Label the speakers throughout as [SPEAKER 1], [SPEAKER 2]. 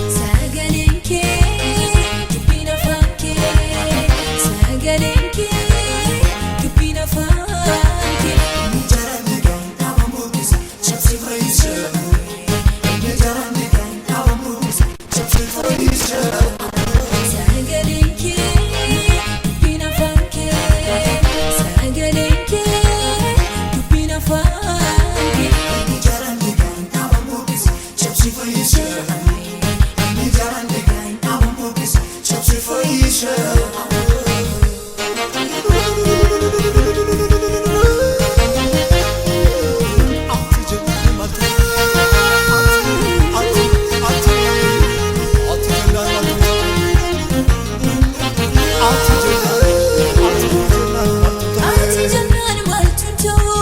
[SPEAKER 1] Sagaleen kee dubbiin afaan kee, sagaleen kee dubbiin afaan kee.
[SPEAKER 2] Inni jaran digan dhaaba mul'isa cabsi fayyisa. Inni jaran digan dhaaba mul'isa cabsi fayyisa.
[SPEAKER 1] Sagaleen kee dubbiin afaan kee, sagaleen kee dubbiin afaan kee.
[SPEAKER 2] Inni jaran digan dhaaba mul'isa cabsi fayyisa. Inni jaran digan dhaaba mul'isa cabsi fayyisa. Ati jennaan maaltu ati ati ati ati jennaan maaltu ati jennaan ati jennaan maaltu
[SPEAKER 1] Ati jennaan maaltu ta'u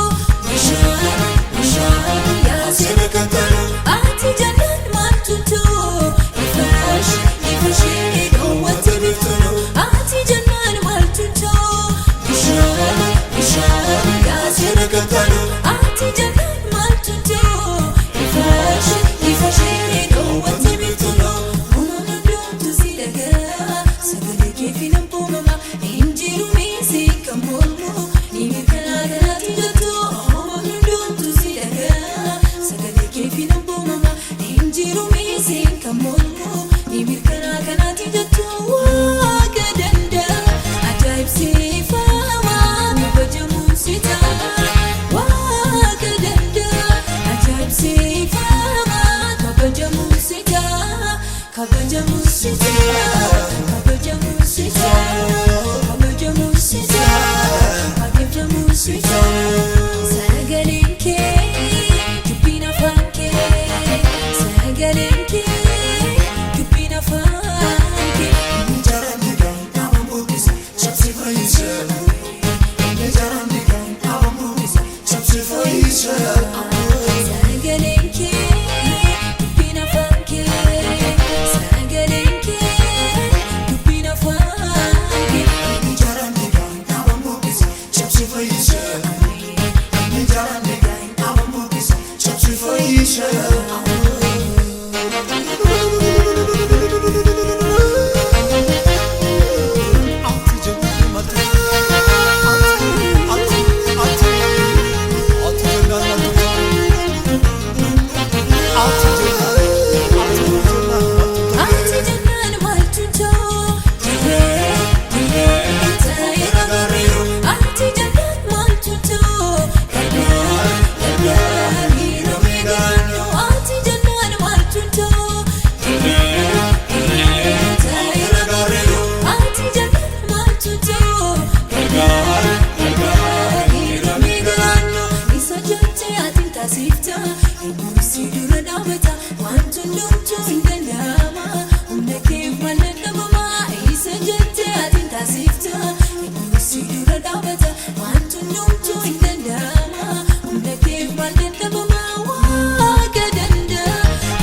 [SPEAKER 1] bishaan bishaan yaasee.
[SPEAKER 2] Seera katana.
[SPEAKER 1] Ati jennaan maaltu ta'u ifash ifashee dhoowwate biftunu. Ati jennaan maaltu ta'u bishaan bishaan yaasee.
[SPEAKER 2] Seera katana.
[SPEAKER 1] Ati jennaan maaltu ta'u ifash ifashee dhoowwate biftunu. Uumama hundumtu si dhagaa sagalee keefi nan uumama hin jiru miisi kan mormu ni mirkanaa kanaatti jettu. Uumama hundumtu si dhagaa sagalee keefi nan uumama hin jiru miisi kan mormu ni mirkanaa kanaatti jettu. Waaqa danda'a ajaa'ibsiifamaa kabajamuun si ta'a. Waaqa danda'a ajaa'ibsiifamaa kabajamuun si ta'a. Kabajamuun si ta'a. Kabajamuun si ta'a. Kabajamuun si ta'a. Kabajamuun si ta'a. Sagaleen kee dubbiin afaan kee, sagaleen kee dubbiin afaan kee.
[SPEAKER 2] Inni jaran digan dhaaba mul'isa cabsi fayyisa. Inni jaran digan dhaaba mul'isa cabsi fayyisa.
[SPEAKER 1] Sagaleen kee dubbiin afaan kee, sagaleen kee dubbiin afaan kee.
[SPEAKER 2] Inni jaran digan dhaaba mul'isa cabsi fayyisa. Inni jaran digan dhaaba mul'isa cabsi fayyisa. Ati jennaan maaltu ati ati ati jennaan maaltu ati jennaan ati jennaan maaltu.
[SPEAKER 1] Ati jennaan maaltu ta'u dirree dirree ta'ee nagaariiru. Ati jennaan maaltu ta'u gargaar gargaar miidhamee garaanyu. Ati jennaan maaltu ta'u dirree dirree ta'ee nagaariiru. Ati jennaan maaltu ta'u gargaar gargaar miidhamee garaanyu. Isa jettee ati taasifta eenyu si dura dhaabata wanti hundumtuu hin danda'ama humna kee malee dhabama. Isa jettee ati taasifta eenyu si dura dhaabata wanti hundumtuu hin danda'ama humna kee malee dhabama. Waaqa danda'a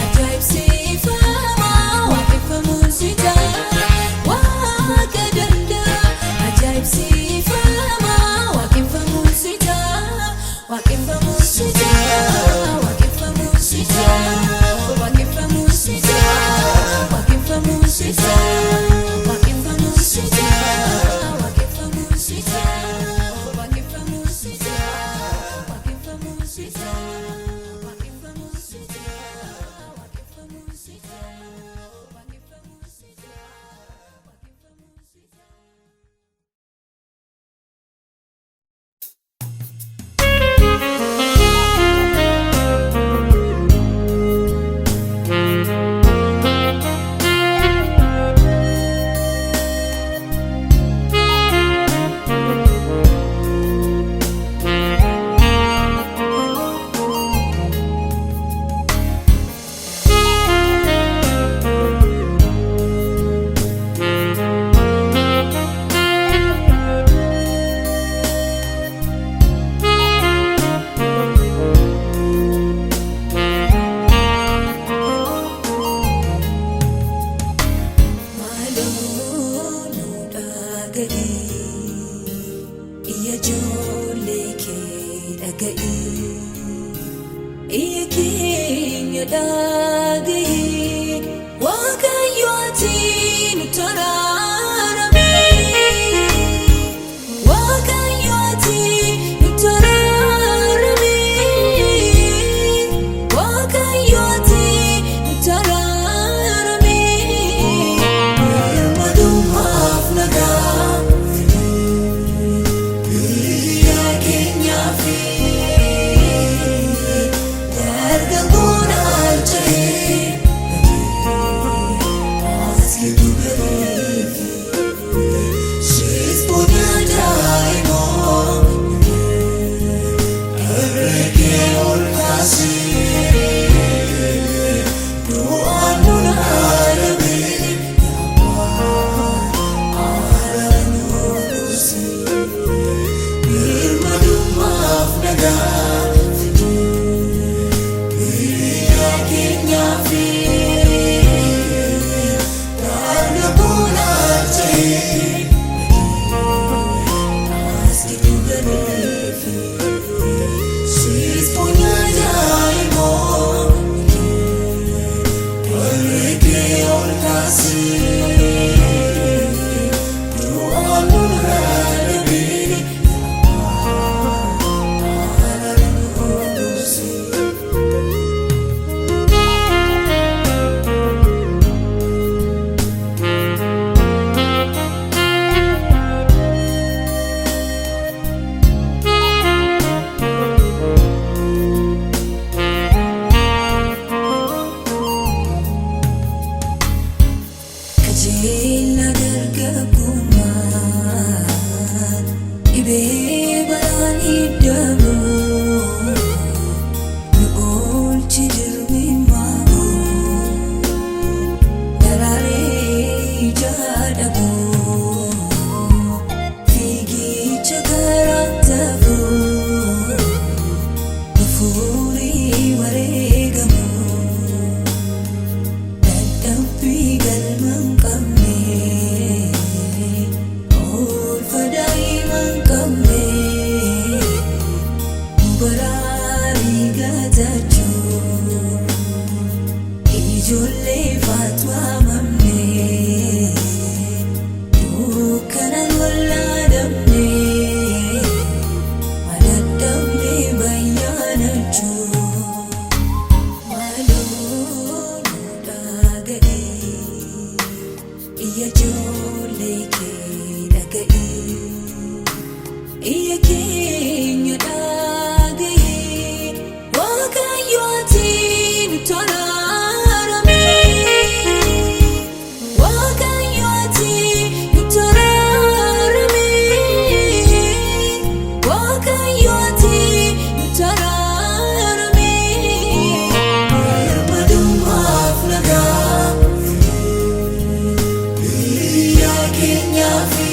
[SPEAKER 1] ajaa'ibsiifamaa waaqeffamuun si ta'a. Waaqa danda'a ajaa'ibsiifamaa waaqeffamuun si ta'a. Waaqeffamuun si ta'a. Waaqeffamuun si ta'a. Waaqeffamuun si ta'a. Dhagahi Waaqayyo ati nutti araarami. Waaqayyo ati nutti araarami. Waaqayyo ati nutti araarami.
[SPEAKER 2] Birmadummaaf nagaa biyya keenyaa fi dargaggoon alchee as giddu galeef sheespoon daa'imoo herregee ol kaasee du'aan nun haadamee. Birmadummaaf nagaa biyya keenyaa fi dargaggoon alchee as giddu galeef sheespoon daa'imoo herregee ol kaasee du'aan nun haadamee.
[SPEAKER 1] Qajeelna dargaggummaa dhibee balaan hidhamu nu oolchi dirmimmaa daraaree ija dhabu fiigicha karaa tafu hafuurii wareegamu. Dadhabbii galma hin qabne, oolfa daa'ima hin qabne, nu baraarii gatachuu, ijoollee faatu waamamne, dukkanaan wallaadamne, madadhabne bayyaanachuu. Maaloo nu dhaga'i, iyya ijoollee kee dhaga'i. Iyya keenya dhaga'i, Waaqayyo ati nutti araarami. Waaqayyo ati nutti araarami. Waaqayyo ati nutti araarami.
[SPEAKER 2] Birmadummaaf nagaa biyya keenyaa fi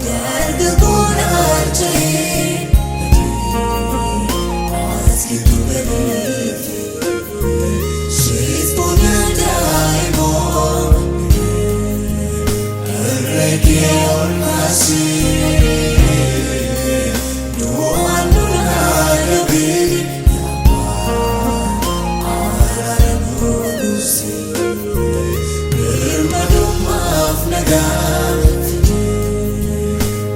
[SPEAKER 2] dargaggoon alchee as giddu galeef sheespoon daa'imoo herregee ol kaasee du'aan nun haadamee. Birmadummaaf nagaa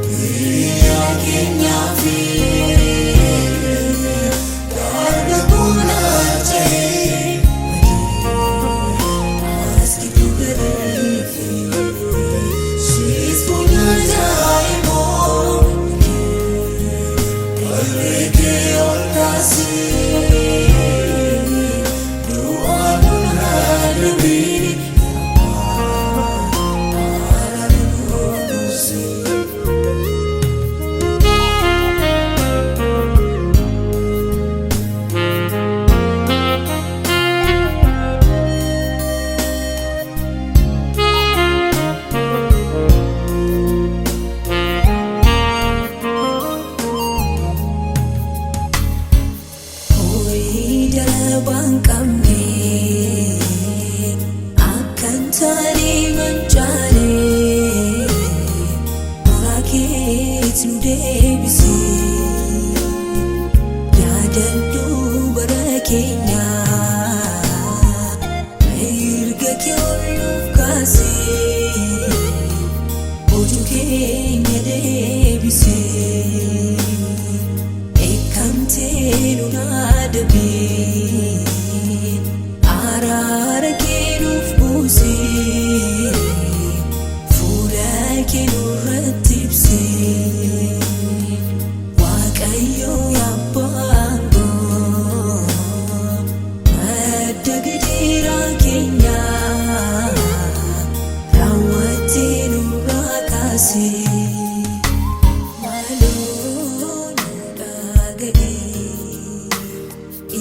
[SPEAKER 2] biyya keenyaa fi dargaggoon alchee as giddu galeef sheespoon daa'imoo herregee ol kaasee du'aan nun haadamee.
[SPEAKER 1] Horii darabaa hin qabne, akka hin taane mancaane, mooraa keetti nu deebisi. Yaadadhu bara.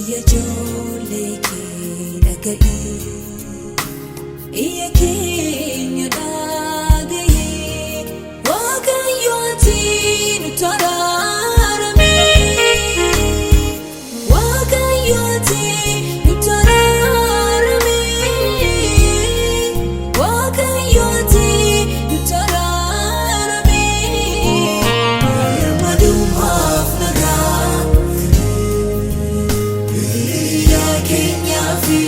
[SPEAKER 1] Iyya ijoollee kee dhaga'i. Iyya keenya dhaga'i. Waaqayyo ati nutti araarami. Waaqayyo ati nutti araarami. Waaqayyo ati nutti araarami. Birmadummaaf nagaa biyya keenyaa fi.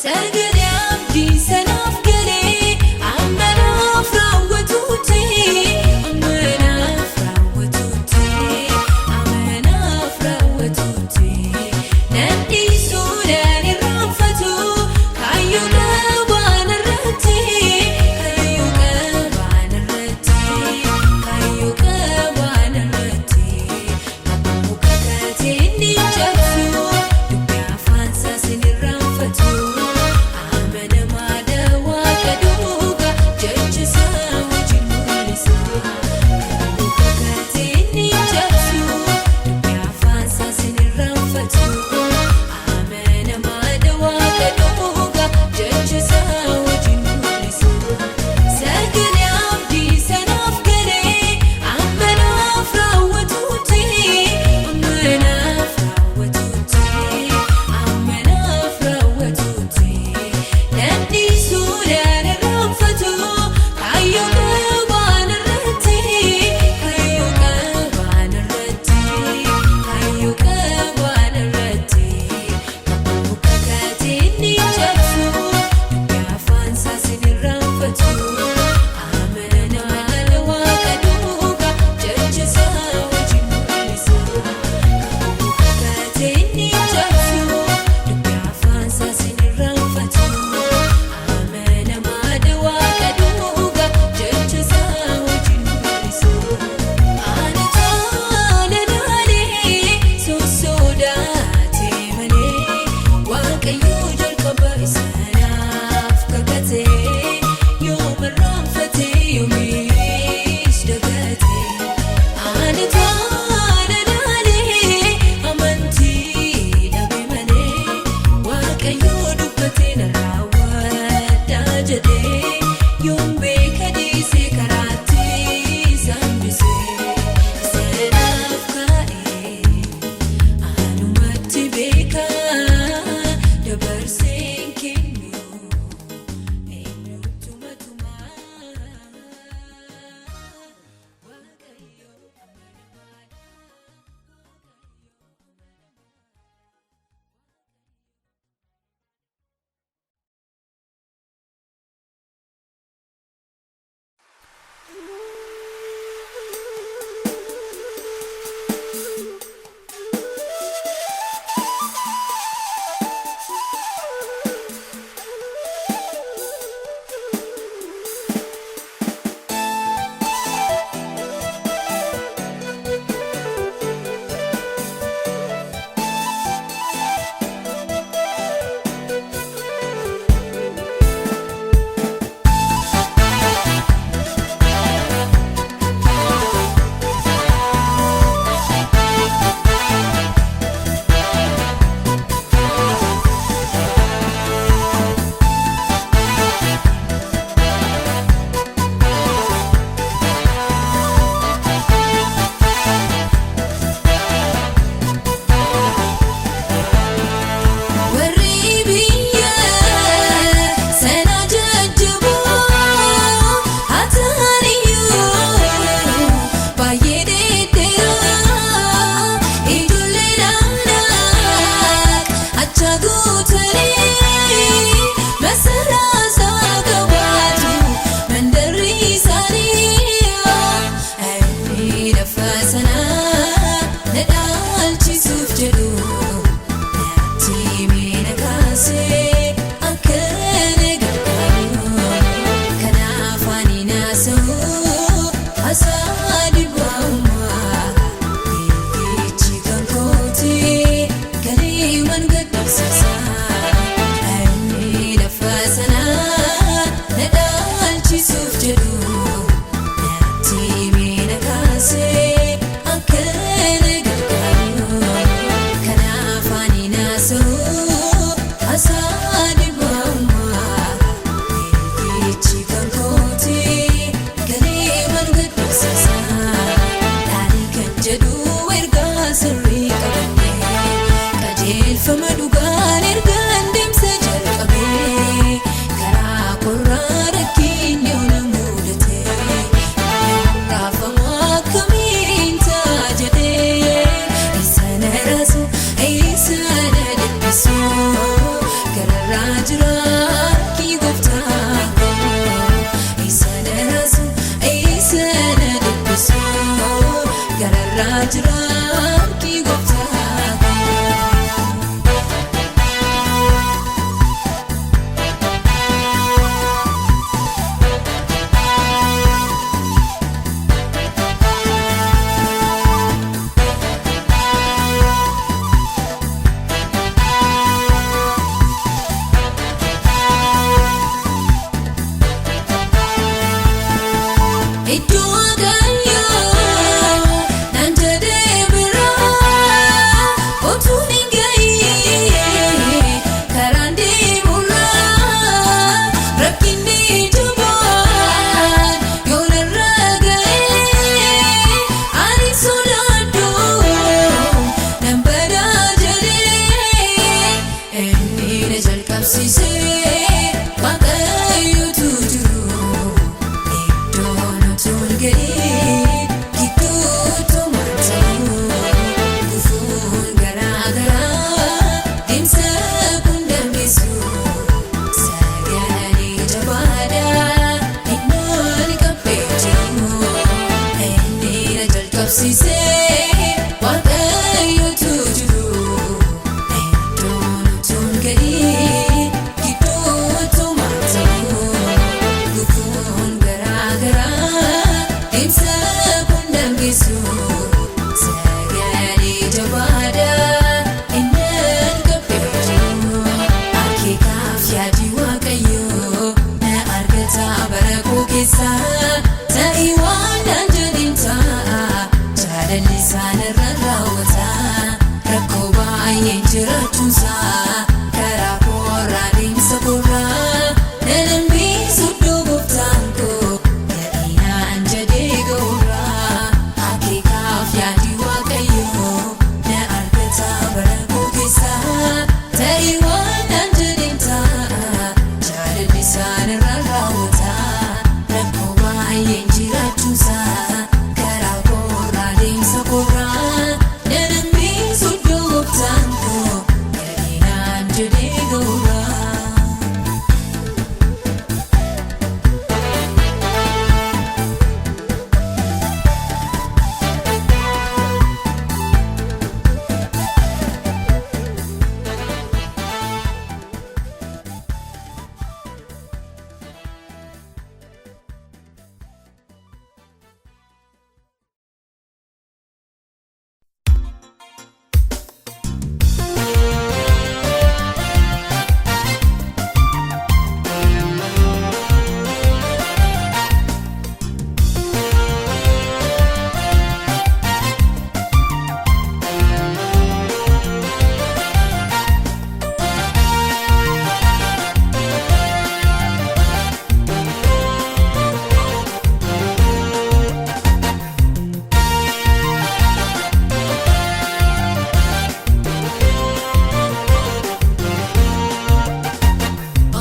[SPEAKER 1] Sagalee abdii sanaaf galee amma naaf raawwatuuti, amma naaf raawwatuuti, amma naaf raawwatuuti. Nan dhiisuu nan irraanfatu kaayyoo qabaan irratti, kaayyoo qabaan irratti, kaayyoo qabaan irratti. Kakuu kakatee ni cabsu dubbii afaan saasin irraanfatu. Amanamaadha waaqa dhuga jecha isaa wajjin mul'isa. Kakuu kakatee ni cabsu dubbii afaan saasin irraanfatu. Amanamaadha waaqa dhuga jecha isaa wajjin mul'isa. Sagalee abdii sanaaf galee amma naaf raawwatuuti, amma naaf raawwatuuti, amma naaf raawwatuuti. Nan dhiisuu nan irraanfatu kaayyoo qabaan irratti, kaayyoo qabaan irratti, kaayyoo qabaan irratti. Kakuu kakatee ni cabsu dubbii afaan saasin irraanfatu. Amanamaadha waaqa dhuga jecha isaa wajjin mul'isa. Kakuu kakatee ni cabsu dubbii afaan saasin irraanfatu. Amanamaadha waaqa dhuga jecha isaa wajjin mul'isa. Ani tola laalee sossodaatee malee Waaqayyoo jalqaba isaanaaf kakatee yoom irraanfatee yoomis dagatee. Ani tola laalee amantii dhabe malee Waaqayyoo dubbatee na raawwadhaa jedhee yoom beeka dhiisee karaatti sambisee sanaaf kaa'ee. Anumatti beeka dabarseen kennu eenyutu matumaa Waaqayyo amanamaadha. Warri biyya sana jajjaboo haa ta'aniyyuu baay'ee dheedheeraa ijoollee naannaa acha guutanii masaraa isaa qabaatu mandarri isaanii inni lafa sanaa na dhaalchisuuf jedhu. Natti kaasee akka na gargaaru kanaaf ani naasa'u haasaa dhibbaa fiigichi kan kooti galiiwwan gaddabsiisa. jira harki gooftaa koo. Iddoo Waaqayyoo naan jedhee biraa otuun hin ga'iin karaan deemurraa rakkinni jabaan yoo narra ga'ee ani sodaadhu nan badaa jedhee inni na jalqabsiisee Waaqayyootu jiru. Iddoon utuun ga'ee gidduutu maata'u gufuun garaa garaa deemsa kun dandeessu sagalee jabaadhaa innaan qabbee jiru inni na jalqabsiisee Waaqayyootu jiru. Iddoon utuun ga'ee gidduutu maata'u. Gufuun garaa garaa deemsa kun dandeessu sagalee jabaadhaa innaan qabbee jiru. Akeekaaf yaadi Waaqayyoo na argata bara koo keessa ta'ii waan naan jedhin ta'a jaalalli isaan irra raawwata rakkoo baay'een jiraachuunsaa karaa koorraa deemsa koorraa nanambisu iddoo gooftaan koo gadhiinaan jedhee ga'uurraa akeekaaf yaadi Waaqayyoo na argata bara koo keessa ta'ii waan naan jedhin ta'a jaalalli isaan irra raawwata rakkoo baay'een jiraachuunsaa karaa koorraa deemsa koorraa nanambisu iddoo gooftaan koo gadhiinaan jedhee ga'uurraa.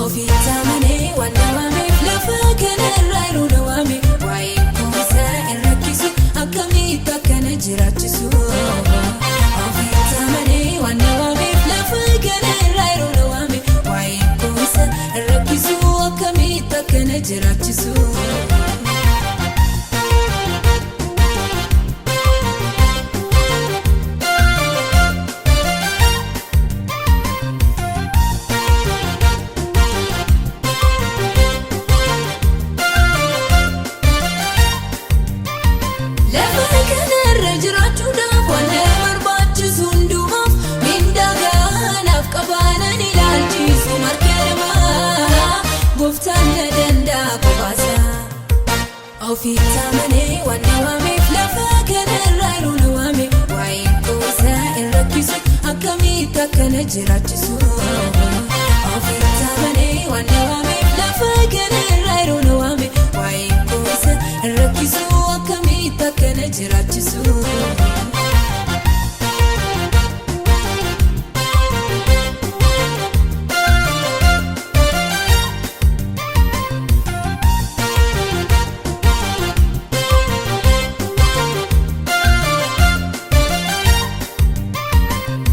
[SPEAKER 1] Ofitti amanee waan dhawameef lafa kanarra yeroo dhawaame waa'een koo isa hin rakkisu akkamitti akkana jiraachisu. Ofitti amanee waan dhawameef lafa kanarra yeroo dhawaame waa'een koo isa hin rakkisu akkamitti akkana jiraachisu. Lafa kanarra jiraachuudhaaf waan na barbaachisu hundumaaf mindaa gaanaaf qabaanan ilaalchisu marga namaa gooftaan na danda'a qofaasa. Ofitti amanee waan na waameef lafa kanarra yeroo na waame waa'een koo isa hin rakkisu akkamitti akkana jiraachisu. Ofitti amanee waan na waameef lafa kanarra yeroo na waame waa'een koo isa hin rakkisu akkamitti akkana jiraachisu.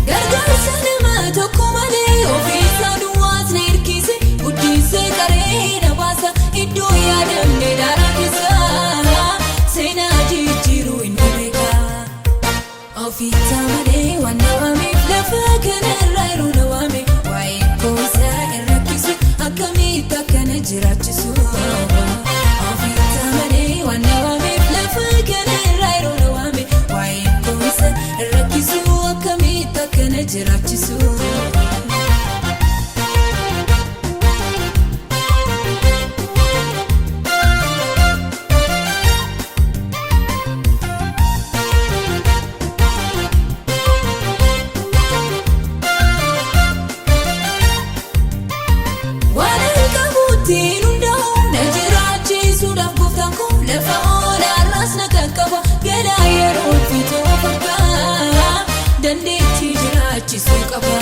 [SPEAKER 1] Gargaarsa nama tokko malee ofii. Irratti hundaa'u na jiraachisuudhaaf gooftaan koo lafa olaanaas na qaqqaba galaa yeroo fitoo fakkaa dandeettii jiraachisuu qaba.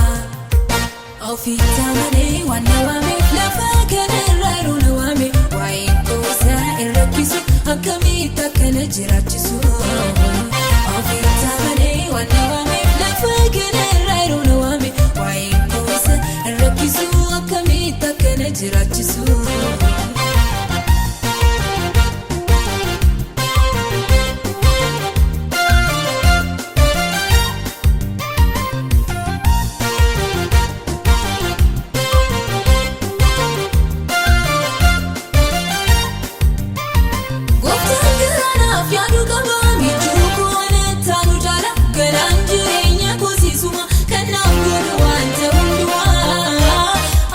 [SPEAKER 1] Ofitti amanee waan na waameef lafa kanarra yeroo na waame waa'een koosaa hin rakkisu akkamitti akkana jiraachisu. Ofitti amanee waan na waameef lafa kanarra yeroo na waame waa'een koosaa hin rakkisu akkamitti akkana jiraachisu. Gooftaan galaanaaf yaadu qaba michuu koonattaan ujaala galaan jireenya kuusisuma kan naaf godhu wanta hundumaa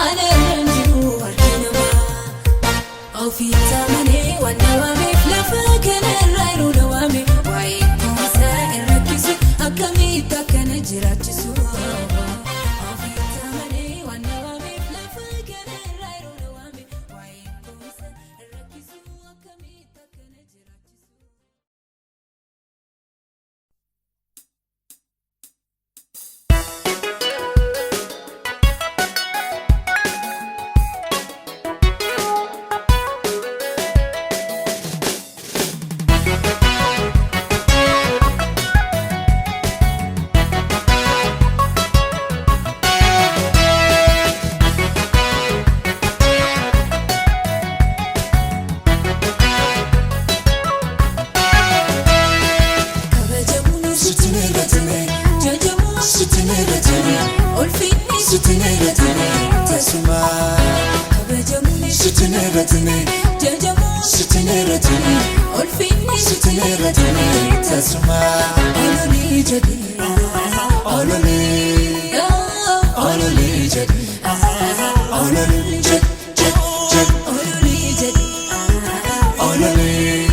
[SPEAKER 1] ana irra jiru harki namaa. Ofitti amanee waan na waameef lafa kanarra yeroo na waame waa'ee koosaa hin rakkisu akkamitti akkana jiraachisu. Ofitti amanee waan na waameef lafa kanarra yeroo na waame waa'ee koosaa hin rakkisu akkamitti akkana jiraachisu. Kabajamuun
[SPEAKER 2] Sitti irratime,
[SPEAKER 1] jajamuun
[SPEAKER 2] sitti irratime,
[SPEAKER 1] ulfinni
[SPEAKER 2] sitti irratime, tasuma.
[SPEAKER 1] Kabajamuun
[SPEAKER 2] Sitti irratime,
[SPEAKER 1] jajamuun
[SPEAKER 2] sitti irratime,
[SPEAKER 1] ulfinni
[SPEAKER 2] sitti irratime, tasuma.
[SPEAKER 1] Ololii jedhee
[SPEAKER 2] Ololee, ololee jedhi, ololee jedhi, jedhi, jedhi,
[SPEAKER 1] Ololii jedhee
[SPEAKER 2] ololee,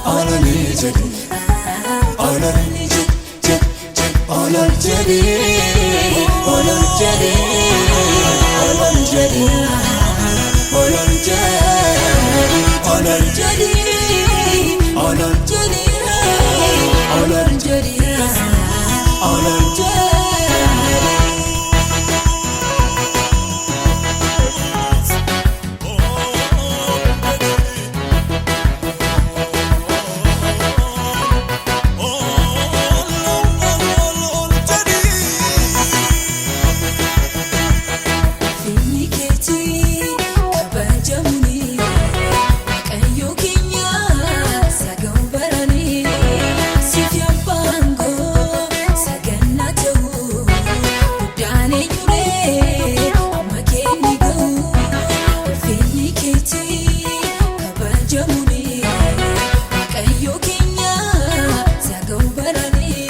[SPEAKER 2] ololee jedhi, ololee jedhi, jedhi, jedhi, olol jedhi, olol jedhi, olol jedhi, olol jedhi, olol
[SPEAKER 1] jedhee
[SPEAKER 2] olol
[SPEAKER 1] jedhee
[SPEAKER 2] olol
[SPEAKER 1] jedhee
[SPEAKER 2] olol jedhi.
[SPEAKER 1] Finni keetii kabajamuuni Waaqayyo keenya sagal baranii siif yabbaangoo sagannaa ta'u guddaan eenyuree amma keenni ga'u. Finni keetii kabajamuuni Waaqayyo keenya sagal baranii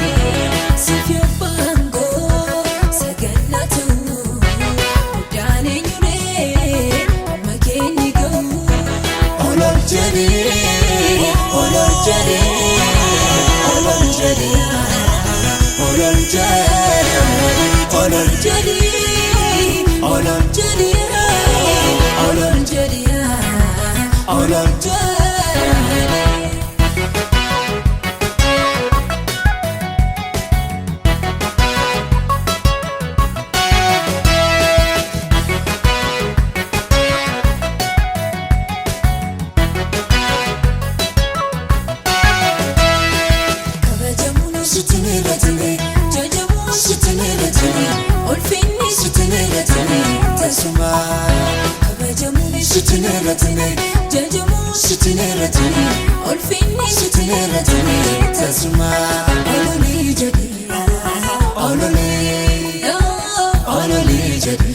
[SPEAKER 1] siif yabbaangoo sagannaa ta'u. Guddaan eenyuree amma keenni ga'u.
[SPEAKER 2] Olol jedhi, olol jedhi, olol jedhi, olol jedhi, olol
[SPEAKER 1] Jedhee
[SPEAKER 2] olol
[SPEAKER 1] jedhee
[SPEAKER 2] olol
[SPEAKER 1] jedhee
[SPEAKER 2] olol
[SPEAKER 1] jedhee. Kabajamuun
[SPEAKER 2] sitti irratime,
[SPEAKER 1] jajamuun
[SPEAKER 2] sitti irratime,
[SPEAKER 1] ulfinni
[SPEAKER 2] sitti irratime, tasuma.
[SPEAKER 1] Kabajamuun
[SPEAKER 2] Sitti irratime,
[SPEAKER 1] jajamuun
[SPEAKER 2] sitti irratime,
[SPEAKER 1] ulfinni
[SPEAKER 2] sitti irratime, tasuma.
[SPEAKER 1] Ololii jedhee
[SPEAKER 2] Ololee, ololee jedhi,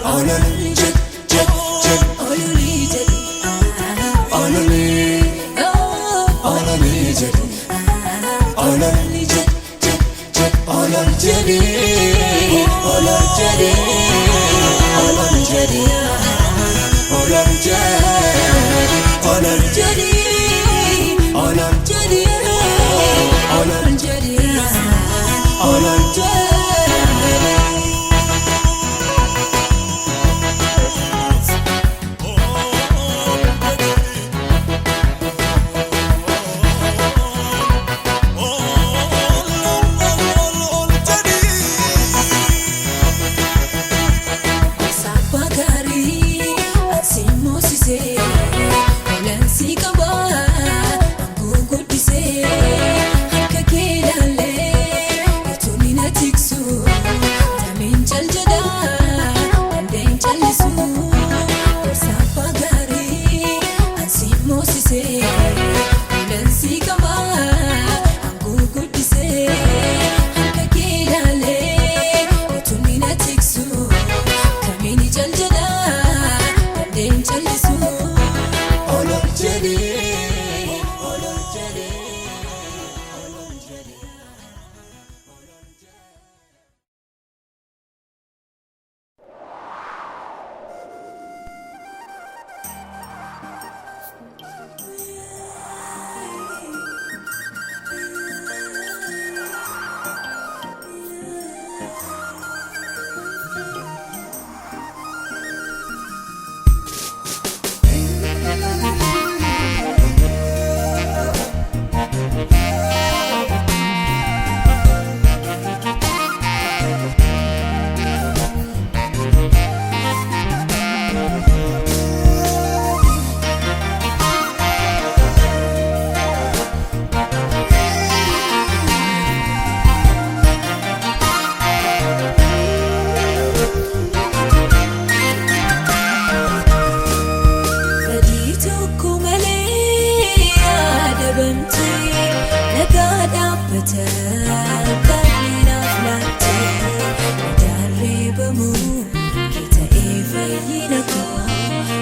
[SPEAKER 2] ololee jedhi, jedhi, jedhi,
[SPEAKER 1] Ololii jedhee
[SPEAKER 2] ololee, ololee jedhi, ololee jedhi, jedhi, jedhi, olol jedhi, olol jedhi, olol jedhi, olol jedhi, olol
[SPEAKER 1] jedhee
[SPEAKER 2] olol
[SPEAKER 1] jedhee
[SPEAKER 2] olol
[SPEAKER 1] jedhee
[SPEAKER 2] olol
[SPEAKER 1] jedhee. Dandeen callisu gorsa abbaa gaarii ansi moosisee lensii qabaa hanguu guddisee harka kee ilaalee utuu na tiksu kamiin jaljalaa dandeen callisu olol jedhee olol jedhee olol jedhee. Badii tokko malee adabamtee nagaa dhaabbata kanneenaaf laattee madaarree bamuu kee ta'ee fayyina koo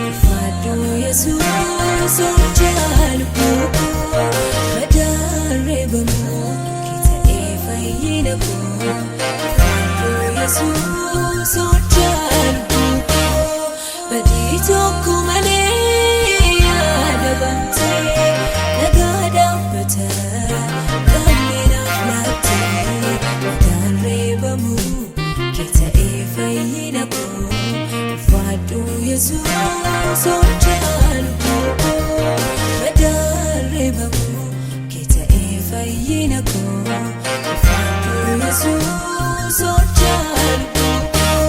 [SPEAKER 1] ulfaadhu Yesuus oolchaa lubbuu koo madaarree bamuu kee ta'ee fayyina koo ulfaadhu Yesuus oolchaa lubbuu koo badii tokko malee adabamtee nagaa dhaabbata kanneenaaf laattee madaarree bamuu kee ta'ee fayyina koo ulfaadhu Yesuus oolchaa lubbuu koo madaarree bamuu kee ta'ee fayyina koo ulfaadhu Yesuus oolchaa lubbuu koo.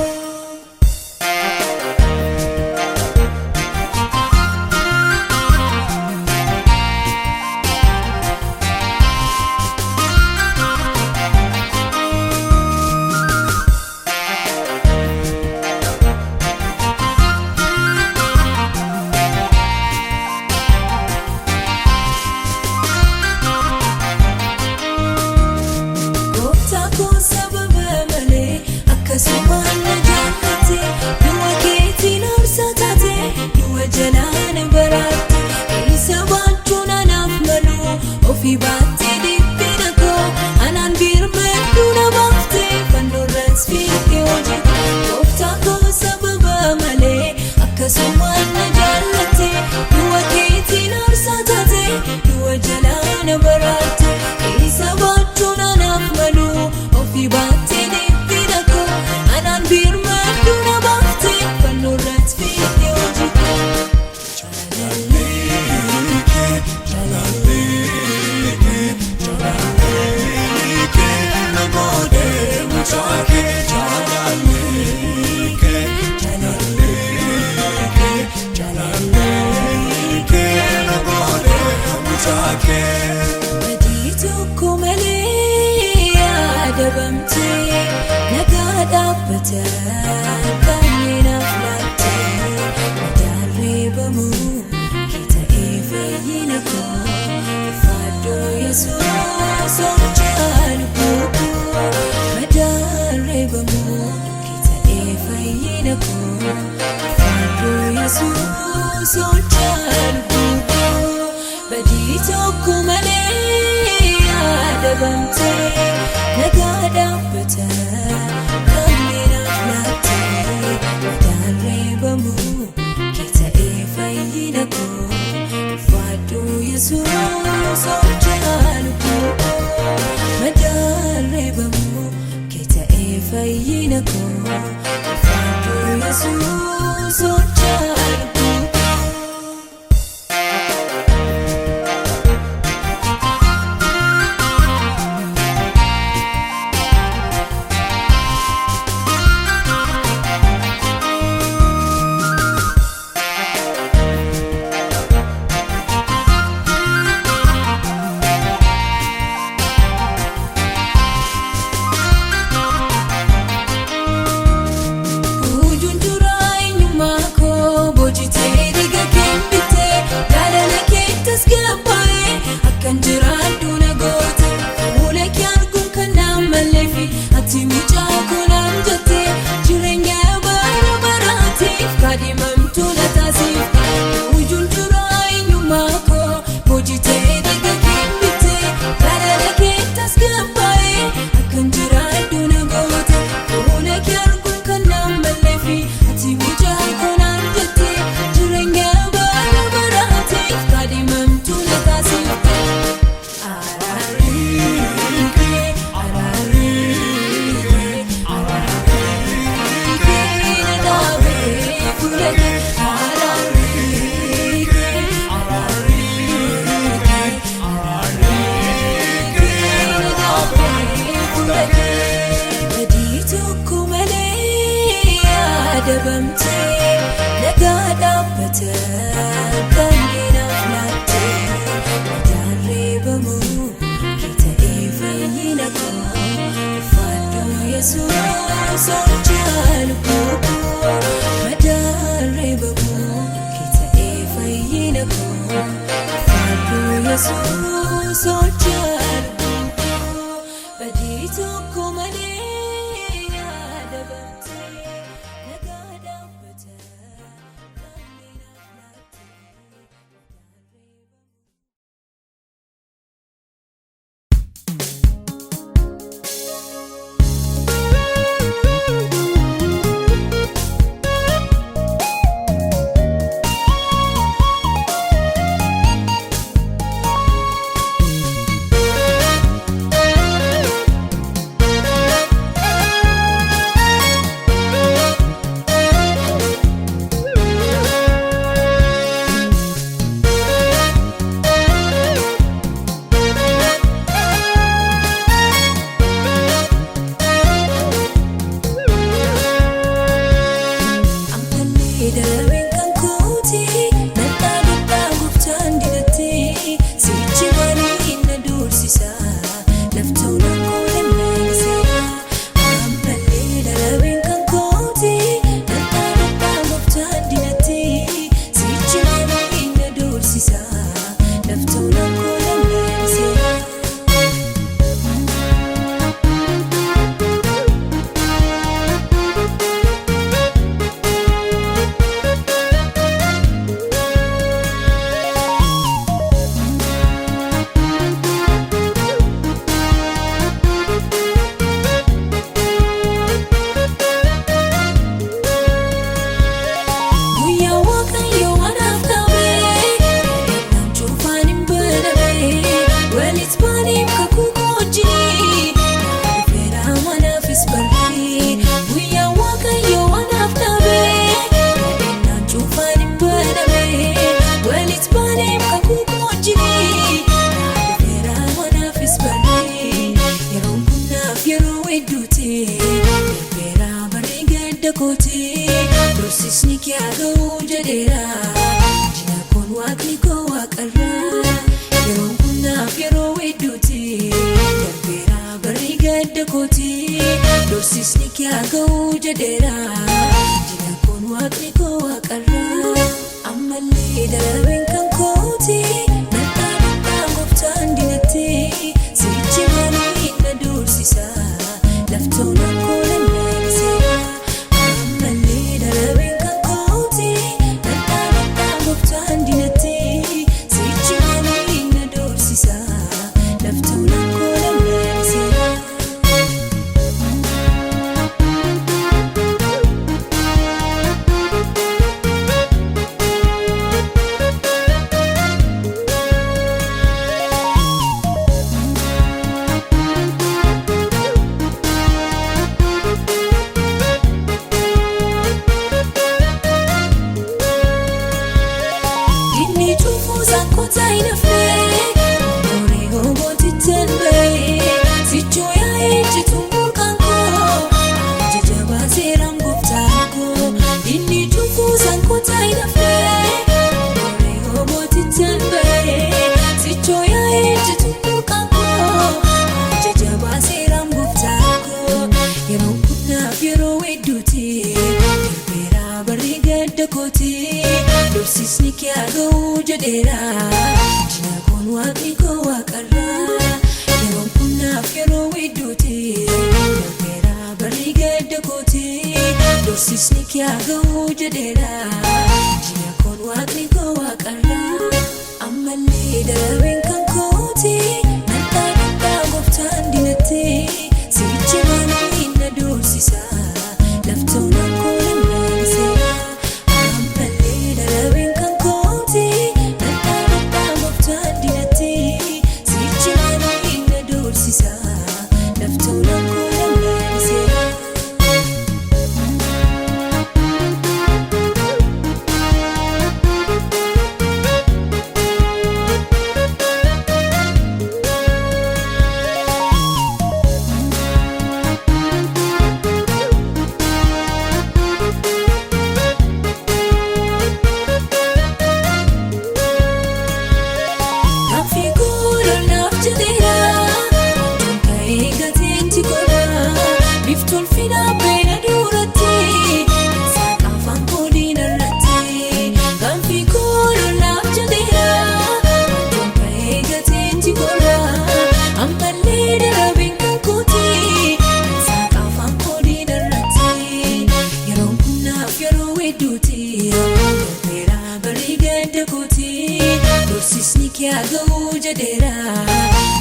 [SPEAKER 1] Gooftaa koo sababa malee akkasumaan na jaallatte du'a keetiin aarsaa taate du'a jalaan baraatte isa baachuun anaaf malu ofii baattee dhiphina koo anaan birmaduu na baafte fannoorras fiigee hojjete gooftaa koo sababa malee akkasumaan na jaallatte du'a keetiin aarsaa taate du'a jalaan baraatte isa baachuun anaaf malu ofii baattee dhiphina koo anaan birmaduu na baafte fannoorras fiigee hojjete. Badii tokko malee adabamtee nagaa dhaabbata kanneenaaf laattee madaarree bamuu kee ta'ee fayyina koo ulfaadhu Yesuus oolchaa lubbuu koo madaarree bamuu kee ta'ee fayyina koo ulfaadhu Yesuus oolchaa lubbuu koo badii tokko malee adabamtee nagaa dhaabbata kanneenaaf laattee madaarree bamuu kee ta'ee fayyina koo ulfaadhu Yesuus oolchaa lubbuu koo madaarree bamuu kee ta'ee fayyina koo ulfaadhu Yesuus oolchaa lubbuu koo. Adabamtee nagaa dhaabbata kan dinaaf laattee madaan reebamuu kee ta'ee fayyina koo ulfaadhu Yesuus oolchaa lubbuu koo madaan reebamuu kee ta'ee fayyina koo ulfaadhu Yesuus oolchaa lubbuu koo badii tokko malee adabamtee nagaa dhaabbata kan dinaaf laattee madaan reebamuu. Ammallee darabeen kan kooti nadhaa dhadhaa gooftaan didatti sichi maaliin na doorsisa laftoon akkoo lallaalisa. Ammallee darabeen kan kooti nadhaa dhadhaa gooftaan didatti sichi maaliin na doorsisa laftoon akkoo lallaalisa. Guyyaa waaqayyo anaaf dhaabee yaadannaan cuufaan hin banamee walitti baaniif kakuu koojjii naa dhufeera manaafis barree. Guyyaa waaqayyo anaaf dhaabee yaadannaan cuufaan hin banamee walitti baaniif kakuu koojjii naa dhufeera manaafis barree. Yeroon kun naaf yeroo hedduuti darbeera barree gadda kooti dursisni kee haa ga'uu jedheera jina koon waaqni koo waaqarraa. Yeroon kun naaf yeroo hedduuti darbeera barree gadda kooti dursisni kee haa ga'uu jedheera jina koon waaqni koo waaqarraa. Ammallee darabeen kan kooti nadhaa dhadhaa gooftaan dinatti sichi maaliin na doorsisa laftoon akkoo lallaalisa. Ammallee darabeen kan kooti nadhaa dhadhaa gooftaan dinatti sichi maaliin na doorsisa laftoon akkoo lallaalisa. Inni cufuun sankootaa hin hafne Horii hobootichaan bahee sichoo yaa'ee jituun burqaan koo ajaja baaseeraan gooftaan koo. Inni cufuun sankootaa hin hafne Horii hobootichaan bahee sichoo yaa'ee jituun burqaan koo ajaja baaseeraan gooftaan koo. Yeroon kun naaf yeroo hedduuti darbeera barri gadda kooti dursisni kee haa ga'uu jedheera jina koon waaqni koo waaqarraa. Yeroon kun naaf yeroo hedduuti darbeera barri gadda kooti dursisni kee haa ga'uu jedheera jina koon waaqni koo waaqarraa. Ammallee darabeen kan kooti nadhaa dhadhaa gooftaan dinatti sichi maaliin na doorsisa laftoon akkoo lallaalisa. Ammallee darabeen kan kooti nadhaa dhadhaa gooftaan dinatti sichi maaliin na doorsisa laftoon akkoo lallaalisa. weedduuti. Darbeera barii gadda kooti. Dursisni kee haa ga'uu jedheera.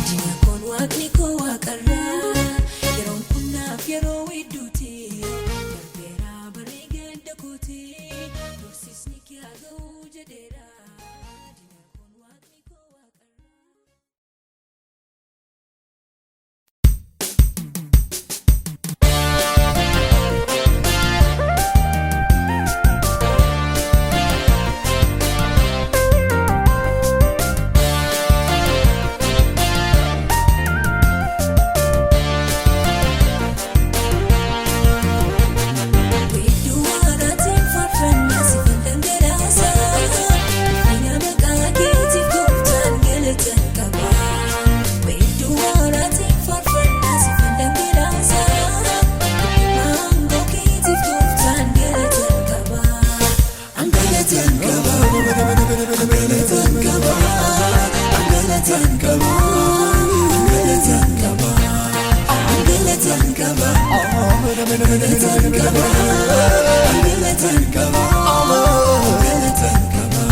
[SPEAKER 1] Diina koon waaqni koo waaqarraa. Yeroon kun naaf yeroo weedduuti. Darbeera barii gadda kooti. Dursisni kee haa ga'uu jedheera. Diina koon waaqni koo waaqarraa. Weedduu waaraatiin faarfannaa si dhangalaasaa. Ulfina maqaa keetiif gooftaan galatan qaba. Weedduu waaraatiin faarfannaa si dhangalaasaa. Aangoo keetiif gooftaan galatan qaba.
[SPEAKER 2] Angalatan qaba, angalatan qaba, angalatan qaba, angalatan qaba, angalatan qaba, angalatan qaba, angalatan qaba, angalatan qaba.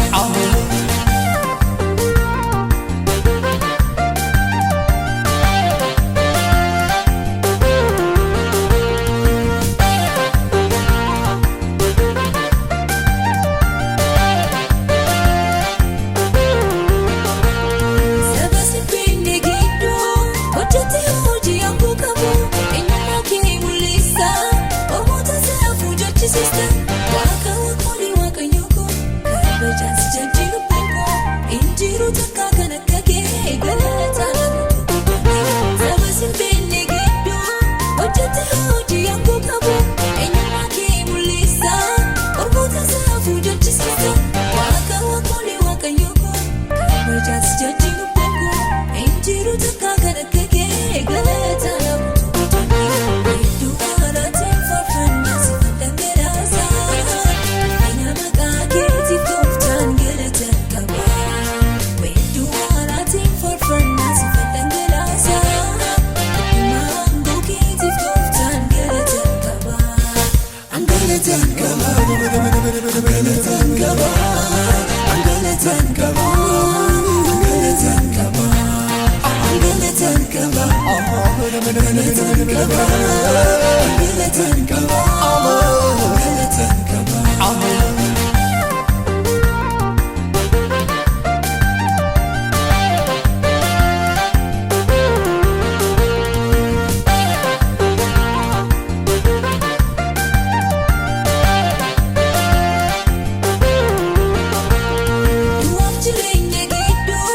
[SPEAKER 1] Saba sibbinni gidduu hojjete hojii akkoo qabu eenyummaa kee mul'isa ormoota saafuu jechisiista waaqa waaqolii waaqayyoo koo kabajaan si jajjiiru bokkoo injiru takka kan akka kee galataan saba sibbinni gidduu hojjete hojii akkoo qabu eenyummaa kee mul'isa ormoota saafuu jechisiista waaqa waaqolii waaqayyoo koo. Kabajaan si jajjiiru bokkoo injiru takka kan akka kee galataan lamutu weedduu waaraatiin faarfannaa si dhangalaasaa. Ulfina maqaa keetiif gooftaan galatan qaba. Weedduu waaraatiin faarfannaa si dhangalaasaa. Aangoo keetiif gooftaan galatan qaba.
[SPEAKER 2] Angalatan qaba, angalatan qaba, angalatan qaba, angalatan qaba, angalatan qaba, angalatan qaba, angalatan qaba, angalatan qaba.
[SPEAKER 1] Du'aaf jireenya gidduu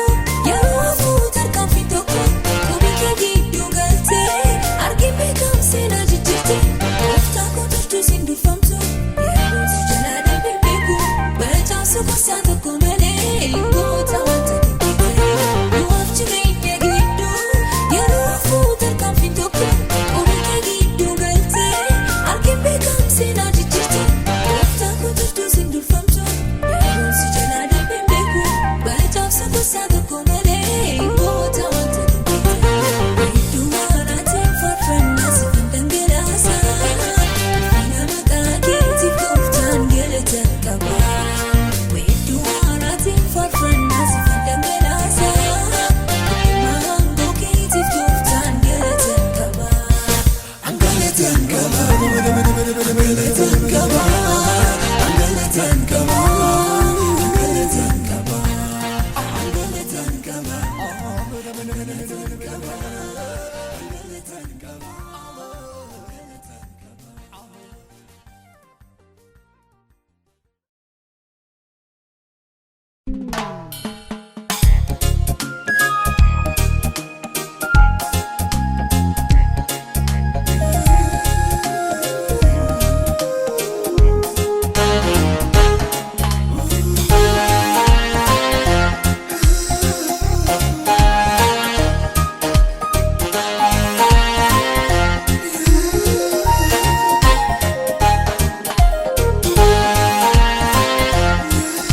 [SPEAKER 1] yeroo hafuu tarkaanfii tokko qubi kee gidduu galtee argin beekamu seenaa jijjiirte gooftaa koo tolchuu siin durfamtu yeroo si jalaa darbee beeku bacaasa gosaa tokko malee goota wanta dinqite. Du'aaf jireenya gidduu yeroo hafuu tarkaanfii tokko qubi kee gidduu galtee argin beekamu seenaa jijjiirte gooftaa koo tolchuu siin durfamtu yeroo si jalaa darbee beeku bacaasa gosaa tokko malee goota wanta dinqite. Weedduu waaraatiin faarfannaa si dhangalaasaa. Ulfina maqaa keetiif gooftaan galatan qaba. Weedduu waaraatiin faarfannaa si dhangalaasaa. Aangoo keetiif gooftaan galatan qaba.
[SPEAKER 2] Angalatan qaba, angalatan qaba, angalatan qaba, angalatan qaba, angalatan qaba, angalatan qaba, angalatan qaba, angalatan qaba.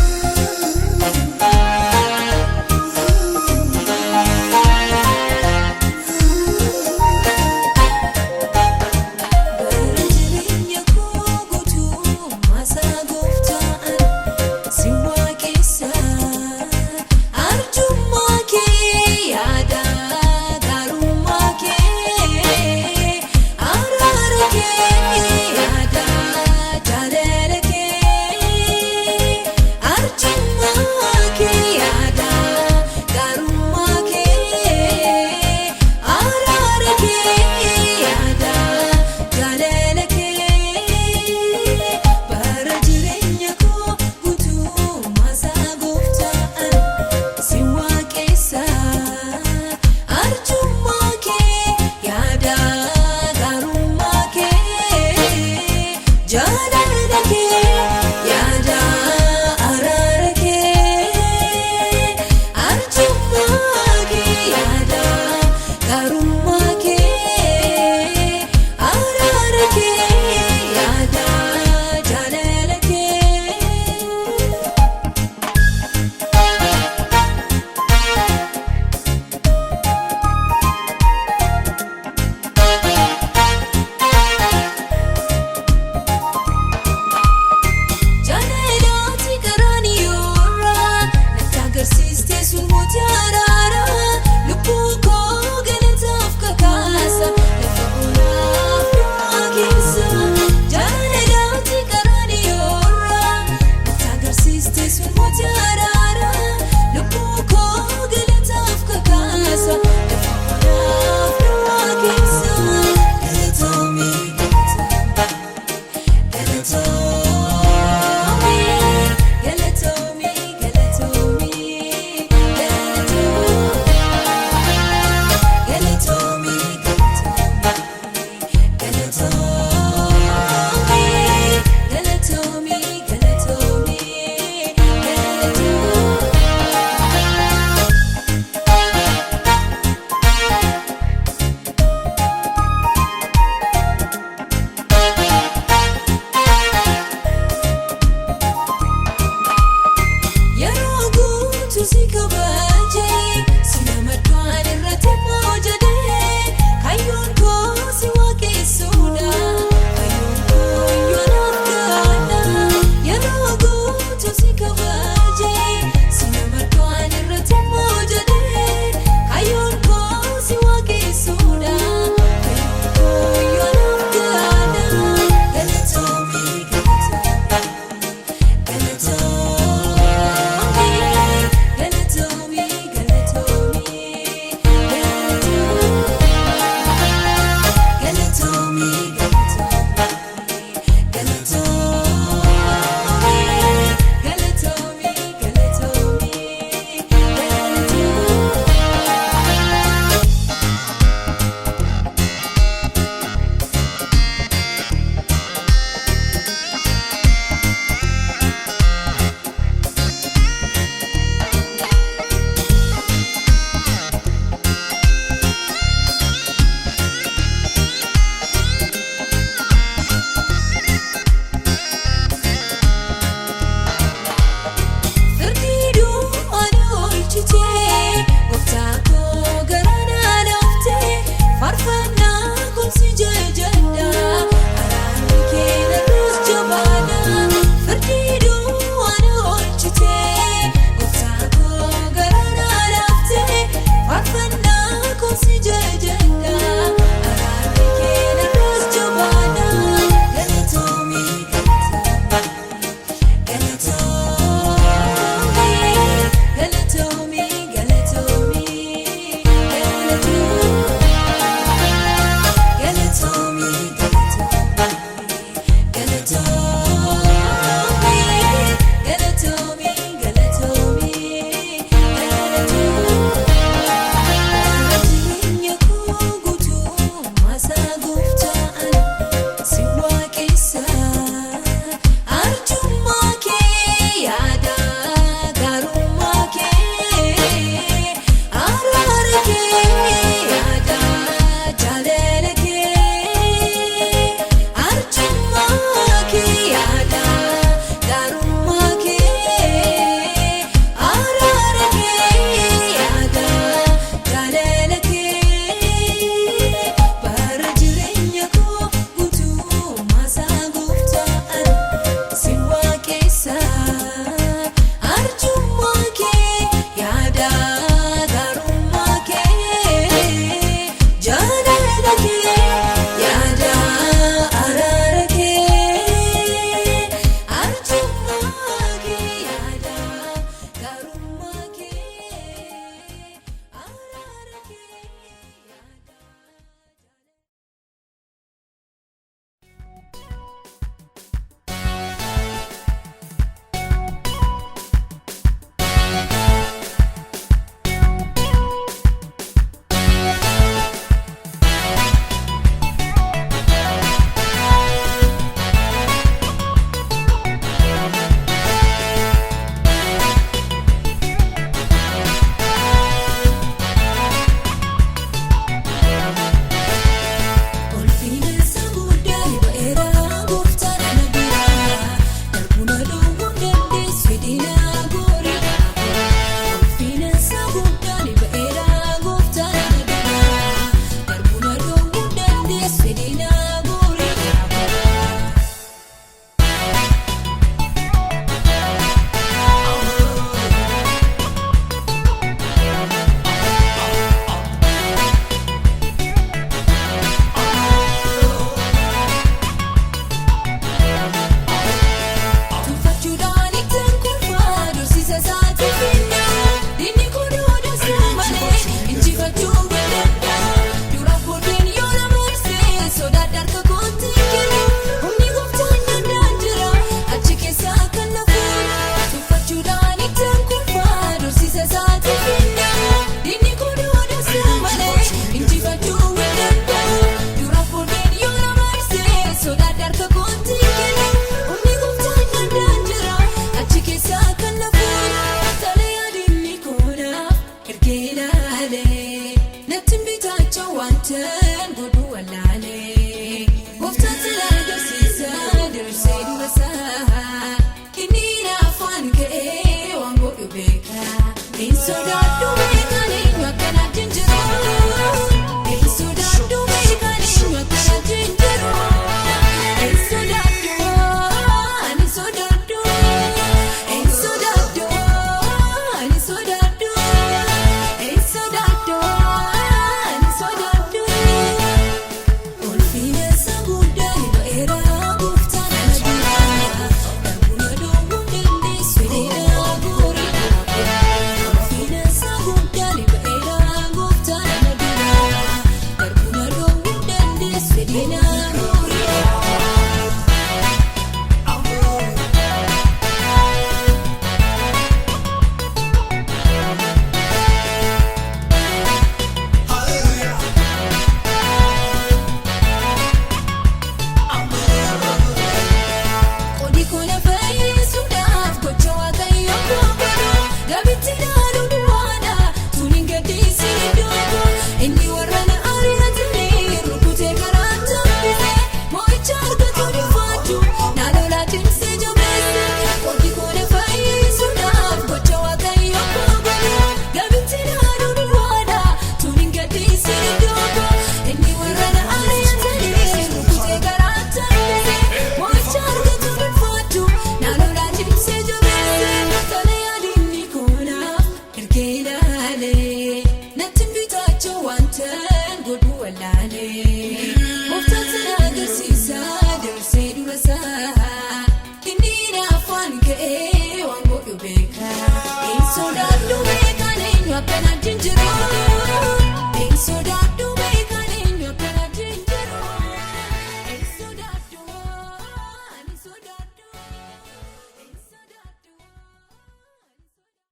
[SPEAKER 1] Thank Lafaan ka'ee.